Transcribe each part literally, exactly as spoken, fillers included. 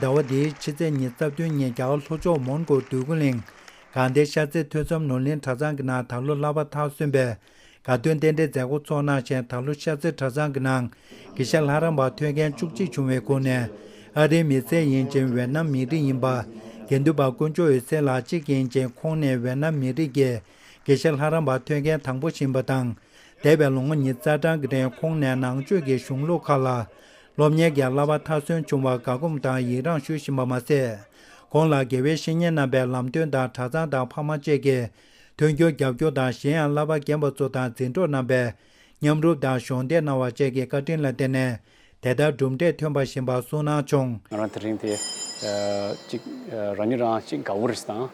ཟླ་བ་འདིའི་ཕྱི་ཚེས་ཉི་ཤུ་རྩ་བདུན་ཉིན་རྒྱ་གར་ལྷོ་ཕྱོགས་མོན་གྷོ་འདོད་རྒུ་གླིང་དགའ་ལྡན་ཤར་རྩེ་ཐོས་བསམ་ནོར་གླིང་གྲྭ་ཚང་གི་ནང་ད་ལོ་བསླབ་པ་མཐར་སོན་པའི་དགའ་སྟོན་རྟེན་འབྲེལ་མཛད་སྒོ་ཚོགས་གནང་ཞིང་། ད་ལོ་ཤར་རྩེ་གྲྭ་ཚང་གི་ནང་དགེ་བཤེས་ལྷ་རམས་པ་ཐོན་མཁན་བཅུ་གཅིག་བྱུང་བའི་སྒོ་ནས་ཨ་རིའི་མི་སེར་ཡིན་ཅིང་ཝེ་ནམ་མི་རིགས་ཡིན་པ་དགེ་འདུན་པ་དཀོན་མཆོག་འོད་ཟེར་ལགས་གཅིག་ཡིན་ཅིང་། ཁོང་ནི་ཝེ་ནམ་མི་རིགས་ཀྱི་དགེ་བཤེས་ལྷ་རམས་པ་ཐོན་མཁན་དང་པོ་ཡིན་པ་དང་། འདས་པའི་ལོ་ངོ་ཉི་ཤུ་རྩ་གྲངས་ཀྱི་རིང་ཁོང་ནས་ནང་ཆོས་ཀྱི་གཞུང་ལུགས་ཁག་ལ་སློབ་གཉེར་གྱི་བསླབ་པ་མཐར་སོན་བྱུང་བར་དགའ་སྒོམ་དང་ཡི་རངས་ཞུ་བཞིན་པ་མ་ཟད། ཁོང་ལ་དགེ་བའི་བཤེས་གཉེན་རྣམ་པས་ལམ་སྟོན་དང་གྲྭ་ཚང་དང་ཕ་མ་བཅས་ཀྱིས་མཐུན་འགྱུར་རྒྱབ་སྐྱོར་དང་། གཞན་ཡང་བསླབ་པ་རྒན་པ་ཚོ་དང་འཛིན་གྲོགས་རྣམ་པས་མཉམ་རུབ་དང་གཞོགས་འདེགས་གནང་བ་བཅས་ཀྱི་བཀའ་དྲིན་ལ་བརྟེན་ནས་དེ་ལྟར་གྲུབ་འབྲས་ཐོན་པ་ཡིན་པ་གསུངས་གནང་བྱུང་། ང་རང་དེ་རིང་དེ་ཨ་ཅིག་ཨ་རང་ཉིད་རང་ཅིག་དགའ་བོ་རེད་དང་།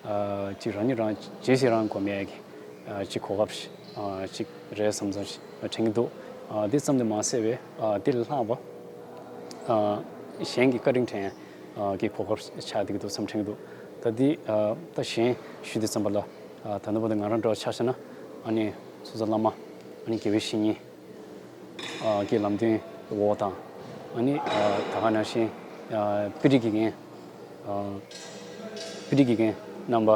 ཨ་ཅིག་རང་ཉིད་རང་རྗེས་སུ་རང་གོམས་ཡས་ཀྱི་ཨ་ཅིག་གོ་སྐབས་ཤིག་ཨ་ཅིག་རེད་བསམ་བསམ་ཞིག་དྲན་གྱི་འདུག་ཨ་དེ་ཙམ་དུ་མ་ཟད་པའི་ཨ་དེ་ལས་ལྷག་པ་ཨ་གཞན་གྱི་བཀའ་དྲིན་དྲན་ཨ་གྱི་གོ་སྐབས་ཆགས་བསྡད་ཀྱི་འདུག་བསམ་དྲན་གྱི་འདུག་ད་དེ་ཨ་ད་གཞན་ཞུ་དུས་ཙམ་པ་ལ་ཨ་ད་ནུབ་པ་དང་ང་རང་འདྲ་བ་ཆ་བཞག་ན། ཨ་ནི་སོ་སོ་བླ་མ། ཨ་ནི་དགེ་བའི་བཤེས་གཉེན་ཨ་གྱི་ལམ་སྟོན་འོག་དང་། ཨ་ནི་ཨ་ད་ག་ནང་བཞིན་ཨ་དཔེ་ཁྲིད་དགེ་རྒན་ཨ་དཔེ་ཁྲིད་དགེ་རྒན་རྣམ་པ་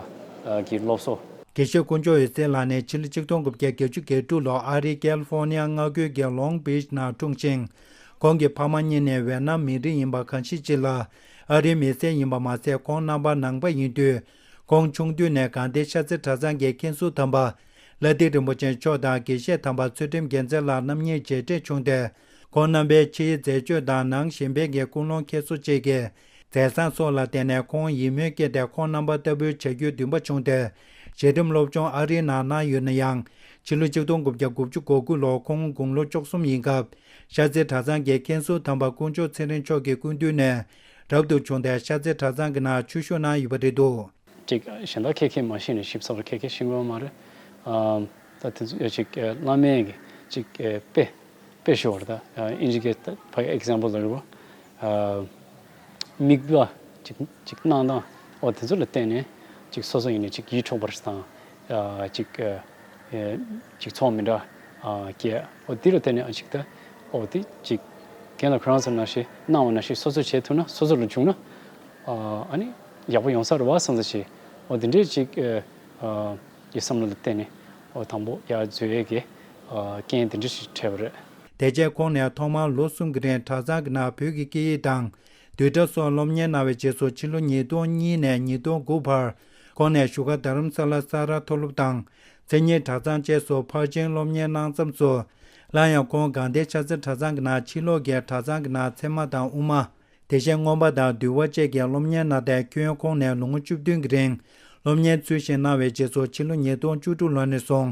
ཨ་གྱི་སློབ་གསོ། དགེ་བཤེས་དཀོན་མཆོག་འོད་ཟེར་ལགས་ནི་ཕྱི་ལོ་ཆིག་སྟོང་དགུ་བརྒྱ་བརྒྱད་ཅུ་གྱ་དྲུག་ལོར་ཨ་རིའི་ཀལ་ཧྥོར་ནི་ཡ་མངའ་ཁུལ་གྱི་ལོང་བྷིཇ་ནང་འཁྲུངས་ཤིང་། ཁོང་གི་ཕ་མ་གཉིས་ནི་ཝེ་ནམ་མི་རིགས་ཡིན་པ་གང་ཞིག་ཅིག་ལ་ཨ་རིའི་མི་སེར་ཡིན་པ་མ་ཟད། ཁོང་རྣམ་པ་ནང་པ་ཡིན་དུས། ཁོང་ཆུང་དུས་ནས་དགའ་ལྡན་ཤར་རྩེ་གྲྭ་ཚང་གི་མཁན་ཟུར་དམ་པ་ལྷ་ལྡན་རིན་པོ་ཆེ་མཆོག་དང་དགེ་བཤེས་དམ་པ་ཚུལ་ཁྲིམས་རྒྱལ་མཚན་ལགས་རྣམ་གཉིས་མཇལ་འཕྲད་བྱུང་སྟེ། ཁོང་རྣམ་པའི་ཕྱིའི་མཛད་སྤྱོད་དང་ནང་གཞན་ཕན་གྱི་ཀུན་སློང་ཁྱད་གསོད་བཅས་ཀྱི་མཛད་བཟང་སོགས་ལ་བརྟེན་ནས་ཁོང་ཡིད་སྨོན་སྐྱེས་ཏེ། ཁོང་རྣམ་པ་ལྟ་བུའི་བྱ་རྒྱུད་འདུན་པ་བྱུང་སྟེ། གཞི་རིམ་སློབ་སྦྱོང་ཨ་རིའི་ནང་གནང་ཡོད་ན་ཡང་། ཕྱི་ལོ་ཆིག་སྟོང་དགུ་བརྒྱ་དགུ་བཅུ་གོ་དགུ་ལོར་ཁོང་དགུང་ལོ་བཅུ་གསུམ་ཡིན་སྐབས། ཤར་རྩེ་གྲྭ་ཚང་གི་མཁན་ཟུར་དམ་པ་དཀོན་མཆོག་ཚེ་རིང་མཆོག་གི་སྐུ་མདུན་ནས་རབ་ཏུ་བྱུང་སྟེ། ཤར་རྩེ་གྲྭ་ཚང་གི་ནང་ཆོས་ཞུགས་གནང་ཡོད་པ་རེད་འདུག་ཅིག་གཞན་དག་ཁྱད་ཁྱད་མ་ཤེས་ནས་ཞིབ་ཚགས་པར་ཁྱད་ཁྱད་ཤེས་ཀྱི་ཡོད་མ་རེད། ཨ་ད་དེ་ཚོ་ཅིག་བླ་མའི་གི་ཅིག་དཔེ་དཔེ་ཞུ་བར་ད་ཨིན་ཇི་སྐད་ད་ཕ་གི་ཨེག་ཛམ་པལ་ལ་རེད་བ། ཨ་དམིགས་པ་ཅིག་ཅིག་གནང་སྟངས་འོ་དེ་ཚོ་ལ་བརྟེན་ནས་ཅིག་སོ་སོ་ཡིན་ནས་ཅིག་ཡིད་འཕྲོག་པ་རེད་དང་། ཨ་ཅིག་ཨ་ཅིག་ཚོགས་མི་འདྲ་ཨ་སྐྱེ། འོ་དེ་ལ་བརྟེན་ནས་ཨ་ཅིག་ད་འོ་དེ་ཅིག་རྒན་ལགས་ཁོ་རང་ཚོ་ནང་བཞིན་གནང་བ་ནང་བཞིན་སོ་སོ་བྱེད་ཐུབ་ན་སོ་སོ་ལ་བྱུང་ན་ཨ་ཨ་ནི་ཡག་པོ་ཡོང་ས་རེད་བ་བསམ་ས་ཞིག་འོ་དེ་འདྲའི་ཅིག་ཨ་ཨ་ཡི་བསམ་བློ་ལ་བརྟེན་ནས་འོ་དང་པོ་ཡར་འཛུལ་ཡས་ཀྱི་ཨ་རྐྱེན་དེ་འདྲ་ཞིག་འཕྲད་པ་རེད། དེ་རྗེས་ཁོང་ནས་ཐོག་མར་ལོ་གསུམ་གྱི་རིང་གྲྭ་ཚང་གི་ནང་བོད་ཀྱི་སྐད་ཡིག་དང་བསྡུས་གྲྭ་སོགས་སློབ་གཉེར་གནང་བའི་རྗེས་སུ་ཕྱི་ལོ་ཉིས་སྟོང་གཉིས་ནས་ཉིས་སྟོང་དགུ་བར་ཁོང་ནས་བཞུགས་སྒར་རྡ་རམ་ས་ལ་ས་རཱ་མཐོ་སློབ་དང་མཚན་ཉིད་གྲྭ་ཚང་བཅས་སུ་ཕར་ཕྱིན་སློབ་གཉེར་གནང་མཚམས་སུ། སླར་ཡང་ཁོང་དགའ་ལྡན་ཤར་རྩེ་གྲྭ་ཚང་གི་ནང་ཕྱི་ལོགས་ཀྱི་གྲྭ་ཚང་གི་ནང་ཚད་མ་དང་དབུ་མ། དེ་བཞིན་མངོན་པ་དང་འདུལ་བ་བཅས་ཀྱི་སློབ་གཉེར་གནང་སྟེ། ཁྱོན་ཁོང་ནས་ལོ་ངོ་བཅུ་བདུན་གྱི་རིང་སློབ་གཉེར་ཚུལ་བཞིན་གནང་བའི་རྗེས་སུ་ཕྱི་ལོ་ཉིས་སྟོང་བཅུ་དྲུག་ལོ་ནས་བཟུང་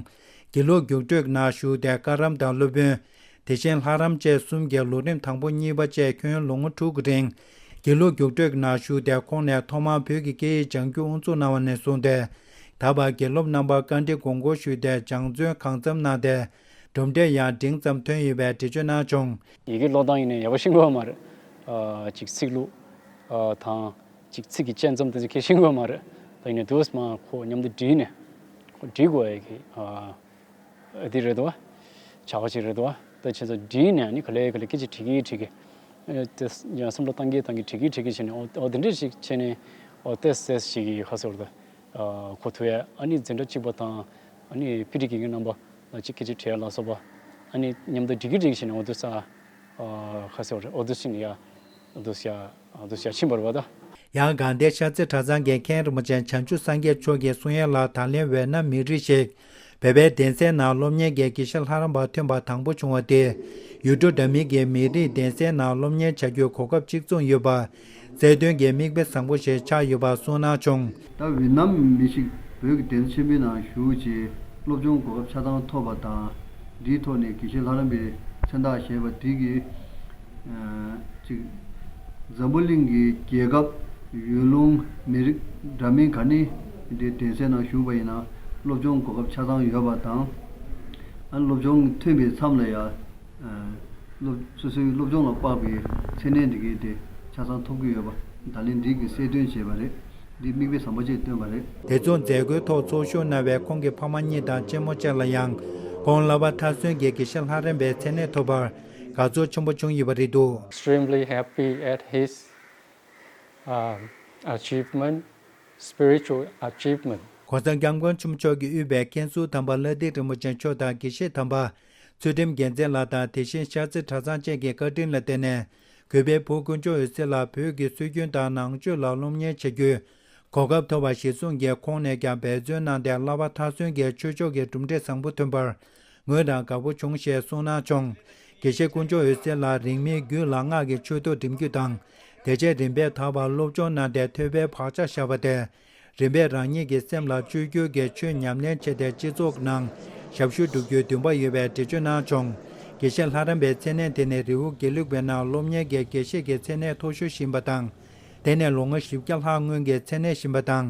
དགེ་ལུགས་རྒྱུགས་སྤྲོད་ཀྱི་ནང་ཞུགས་ཏེ། བཀའ་རམས་དང་སློབ་དཔོན། དེ་བཞིན་ལྷ་རམས་བཅས་གསུམ་གྱི་ལོ་རིམ་དང་པོ་གཉིས་པ་བཅས་ཁྱོན་ལོ་ངོ་དྲུག་གི་རིང་དགེ་ལུགས་རྒྱུགས་སྤྲོད་ཀྱི་ནང་ཞུགས་ཏེ། ཁོང་ནས་ཐོག་མར་བོད་ཀྱི་སྐད་ཡིག་སྦྱང་རྒྱུ་དབུ་འཛུགས་གནང་བ་ནས་བཟུང་སྟེ། ད་བར་དགེ་སློབ་རྣམ་པར་བཀའ་འདྲི་དགོངས་སྐོར་ཞུས་ཏེ་སྦྱང་བརྩོན་གང་འཚམ་གནང་སྟེ། གྲུབ་འབྲས་ཡང་འབྲིང་ཙམ་ཐོན་ཡོད་པའི་འགྲེལ་བརྗོད་གནང་བྱུང་། ཡི་གེ་ཀློག་སྟངས་ཡིན་ནའི་ཡག་པོ་ཤེས་ཀྱི་ཡོད་མ་རེད། ཨ་ཅིག་ཚིག་ལྷུག་ཨ་དང་ཅིག་ཚིག་གི་དཔྱད་མཚམས་དེ་ཚོ་ཁྱེད་ཤེས་ཀྱི་ཡོད་མ་རེད། ད་ཡིན་ནའི་དུས་མ་ཁོ་མཉམ་དུ་བསྒྲིལ་ནས་ཁོ་བསྒྲིལ་དགོས་ཡ་གི་ཨ་འདི་རེད་དོ། བྱ་བ་ཅིག་རེད་དོ། ད་བྱས་ཙང་བསྒྲིལ་ནས་ཨ་ནི་ག་ལེ་ག་ལེ་སྐད་ཆ་དྲི་གི་དྲི་གི་ཨ་དེ་ཡང་བསམ་བློ་བཏང་གི་བཏང་གི་དྲི་གི་དྲི་གི་བྱས་ནས་ཨོ་ཨོ་དེ་འདྲས་ཞིག་བྱས་ནས་ཨོ་ཏེ་སེ་ཞིག་གི་ཁ་སོར་དུ་གོ་ཐུབ་ཡ། ཨ་ནི་འཛིན་གྲྭ་གཅིག་པ་དང་ཨ་ནི་ཕི་ཏི་གི་རྣམ་པ་ལ་གཅིག་སྐད་ཆ་དྲི་ཡ་ལ་སོགས་པ་ཨ་ནི་མཉམ་དུ་འགྲིག་གི་འགྲིག་བྱས་ནས་ཨོ་དུ་ས་ཁ་སོར་ཨོ་དུ་ཞིག་ནི་ཡ་ཨོ་དུ་ས་ཨོ་དུ་ས་ཕྱིན་པར་བ་ད། ཡང་དགའ་ལྡན་ཤར་རྩེ་གྲྭ་ཚང་གི་མཁན་རིན་པོ་ཆེ་བྱང་ཆུབ་སངས་རྒྱས་མཆོག་གིས་གསུང་ཡ་ལ། ད་ལན་ཝེ་ནམ་མི་རིགས་ཤིག་བོད་པའི་གདན་སའི་ནང་སློབ་གཉེར་གྱི་དགེ་བཤེས་ལྷ་རམས་པ་ཐོན་པ་དང་པོ་བྱུང་བ་དེ། ཡུལ་གྲུ་འདྲ་མིན་གྱི་མི་རིགས་གདན་སའི་ནང་སློབ་གཉེར་བྱ་རྒྱུའི་གོ་སྐབས་གཅིག་མཚུངས་ཡོད་པ། རྩལ་འདོན་གྱི་མིག་དཔེ་བཟང་པོ་ཞིག་ཆགས་ཡོད་པ་གསུངས་གནང་བྱུང་། ད་ཝེ་ནམ་མི་ཞིག་བོད་ཀྱི་གདན་ས་ཆེན་པོའི་ནང་བཞུགས་རྗེས་སློབ་སྦྱོང་གོ་སྐབས་ཆ་ཚང་ཐོབ་པ་དང་། འདིའི་ཐོག་ནས་དགེ་བཤེས་ལྷ་རམས་པའི་མཚན་རྟགས་བཞེས་པ་འདི་གིས་ཅིག་འཛམ་བུ་གླིང་གི་རྒྱལ་ཁབ་ཡུལ་ལུང་མི་རིགས་འདྲ་མིན་ག་ནི་འདི་གདན་སའི་ནང་བཞུགས་པ་ཡིན་ན་སློབ་སྦྱོང་གོ་སྐབས་ཆ་ཚང་ཡོད་པ་དང་། ཨ་སློབ་སྦྱོང་ཐོན་པའི་མཚམས་ལ་ཡང་སློབ་སོ་སོའི་སློབ་སྦྱོང་ལ་དཔག་པའི་མཚན་གནས་འདི་གའི་དེ་ཆ་ཚང་ཐོབ་ཀྱི་ཡོད་པ་ད་ལན་འདི་གི་གསལ་སྟོན་བྱས་པ་རེད། འདི་མིག་དཔེ་བཟང་པོ་ཅིག་བཏོན་པ་རེད། དེ་ཚོ་མཛད་སྒོའི་ཐོག་ཚོགས་ཞུགས་གནང་བའི་ཁོང་གི་ཕ་མ་གཉིས་དང་གཅེན་མོ་བཅས་ལ་ཡང་ཁོང་བསླབ་པ་མཐར་སོན་གྱི་དགེ་བཤེས་ལྷ་རམས་པའི་མཚན་གནས་ཐོབ་པར་དགའ་ཚོར་ཆེན་པོ་བྱུང་ཡོད་པ་རེད་འདུག Extremely happy at his uh, achievement, spiritual achievement. གོང་ས་སྐྱབས་མགོན་ཆེན་པོ་མཆོག་གིས་དབུས་པའི་མཁན་ཟུར་དམ་པ་ལྷ་སྡེ་རིན་པོ་ཆེ་མཆོག་དང་དགེ་བཤེས་དམ་པ་ཚུལ་ཁྲིམས་རྒྱལ་མཚན་ལགས་དང་། དེ་བཞིན་ཤར་རྩེ་གྲྭ་ཚང་བཅས་ཀྱི་བཀའ་དྲིན་ལ་བརྟེན་ནས། གུས་པའི་བུ་དཀོན་མཆོག་འོད་ཟེར་ལགས་བོད་ཀྱི་སྲོལ་རྒྱུན་དང་ནང་ཆོས་ལ་སློབ་གཉེར་བྱ་རྒྱུའི་གོ་སྐབས་ཐོབ་པ་གཞིར་བཟུང་གིས། ཁོང་ནས་ཀྱང་འབད་བརྩོན་གནང་སྟེ། བསླབ་པ་མཐར་སོན་གྱིས་ཆོས་ཕྱོགས་ཀྱི་གྲུབ་འབྲས་བཟང་པོ་ཐོན་པར་ངོས་དང་དགའ་པོ་བྱུང་ཞེས་གསུངས་གནང་བྱུང་། དགེ་བཤེས་དཀོན་མཆོག་འོད་ཟེར་ལགས་རིང་མིན་རྒྱུད་ལམ་སྔགས་ཀྱི་ཆོས་ཐོག་འགྲིམ་རྒྱུ་དང་། དེ་རྗེས་རིམ་པས་ད་བར་སློབ་སྦྱོང་གནང་སྟེ་ཐོས་པའི་བག་ཆགས་བཞག་པ་དེ། རིམ་པས་རང་ཉིད་ཀྱི་སེམས་ལ་བཅོས་བསྒྱུར་གྱིས་ཆོས་ཉམས་ལེན་བྱས་ཏེ། སྤྱི་ཚོགས་ནང་ཞབས་ཞུ་བསྒྲུབ་རྒྱུའི་འདུན་པ་ཡོད་པའི་འགྲེལ་བརྗོད་གནང་བྱུང་། དགེ་བཤེས་ལྷ་རམས་པའི་མཚན་གནས་དེ་ནི་རི་བོ་དགེ་ལུགས་པའི་ནང་སློབ་གཉེར་གྱི་དགེ་བཤེས་ཀྱི་མཚན་གནས་མཐོ་ཤོས་ཤིག་ཡིན་པ་དང་། དེ་ནས་ལོ་ངོ་བཞི་བརྒྱ་ལྷག་སྔོན་གྱི་མཚན་གནས་ཤིག་ཡིན་པ་དང་།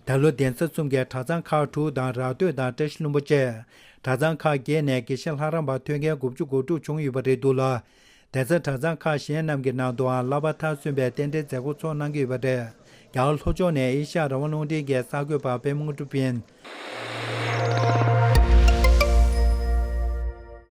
ད་ལོ་གདན་ས་གསུམ་གྱི་གྲྭ་ཚང་ཁག་དྲུག་དང་། ར་སྟོད་དང་བཀྲ་ཤིས་ལྷུན་པོ་བཅས་གྲྭ་ཚང་ཁག་བརྒྱད་ནས་དགེ་བཤེས་ལྷ་རམས་པ་ཐོན་མཁན་དགུ་བཅུ་གོ་དྲུག་བྱུང་ཡོད་པ་རེད་འདུག་ལ། གདན་ས་གྲྭ་ཚང་ཁག་གཞན་རྣམས་ཀྱི་ནང་དུའང་བསླབ་པ་མཐར་སོན་པའི་རྟེན་འབྲེལ་མཛད་སྒོ་ཚོགས་གནང་གི་ཡོད་པ་རེད། རྒྱ་གར་ལྷོ་ཕྱོགས་ནས་ཨེ་ཤ་ཡ་རང་དབང་རླུང་འཕྲིན་གྱི་གསར་འགོད་པ་པད་མ་དངོས་གྲུབ་ཡིན།